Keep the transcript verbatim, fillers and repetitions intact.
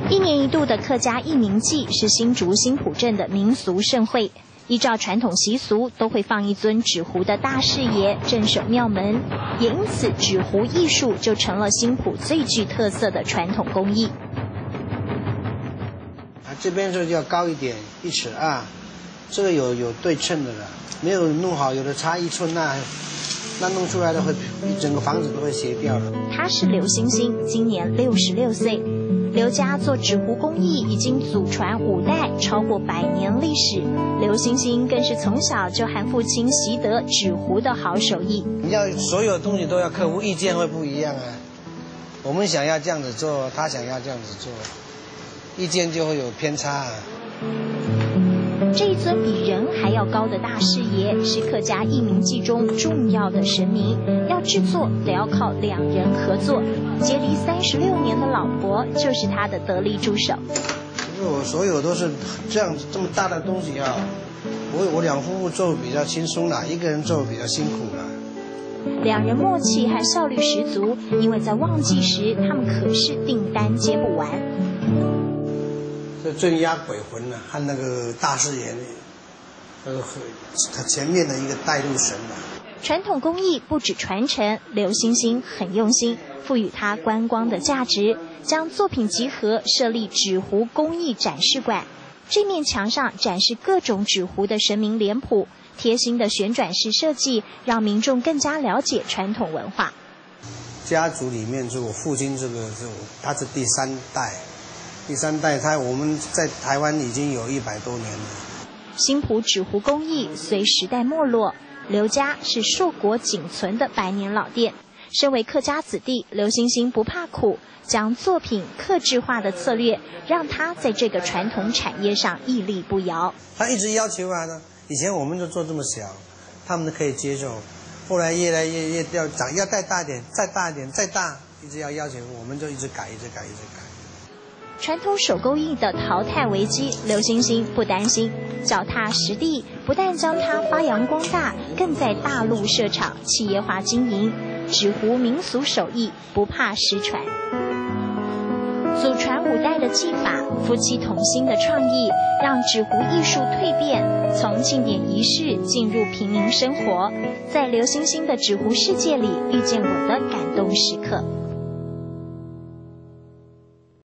一年一度的客家义民祭是新竹新埔镇的民俗盛会。依照传统习俗，都会放一尊纸糊的大士爷镇守庙门，也因此纸糊艺术就成了新埔最具特色的传统工艺。啊，这边就要高一点，一尺二，这个有有对称的了，没有弄好，有的差一寸，那那弄出来的会一整个房子都会斜掉了。他是刘星星，今年六十六岁。刘家做纸糊工艺已经祖传五代，超过百年历史。刘星星更是从小就和父亲习得纸糊的好手艺。你要所有东西都要客户意见会不一样啊。我们想要这样子做，他想要这样子做，意见就会有偏差啊。这一尊比人还要高的大士爷是客家义民祭中重要的神明，要制作得要靠两人合作。结离三十六年的老婆就是他的得力助手。因为我所有都是这样子这么大的东西啊，我我两夫妇做比较轻松啦，一个人做比较辛苦啦。两人默契和效率十足，因为在旺季时，他们可是订单接不完。这镇压鬼魂呢，和那个大士爷，呃，很前面的一个带路神啊。传统工艺不止传承，刘星星很用心，赋予它观光的价值，将作品集合设立纸糊工艺展示馆。这面墙上展示各种纸糊的神明脸谱，贴心的旋转式设计，让民众更加了解传统文化。家族里面，就我父亲这个，就他是第三代，第三代他我们在台湾已经有一百多年了。新埔纸糊工艺随时代没落，刘家是硕果仅存的百年老店。身为客家子弟，刘星星不怕苦，将作品客制化的策略，让他在这个传统产业上屹立不摇。他一直要求啊，以前我们就做这么小，他们都可以接受，后来越来越越要长，要再大一点，再大一点，再大，一直要要求，我们就一直改，一直改，一直改。传统手工艺的淘汰危机，刘星星不担心。脚踏实地，不但将它发扬光大，更在大陆设厂，企业化经营，纸糊民俗手艺不怕失传。祖传五代的技法，夫妻同心的创意，让纸糊艺术蜕变，从庆典仪式进入平民生活，在刘星星的纸糊世界里遇见我的感动时刻。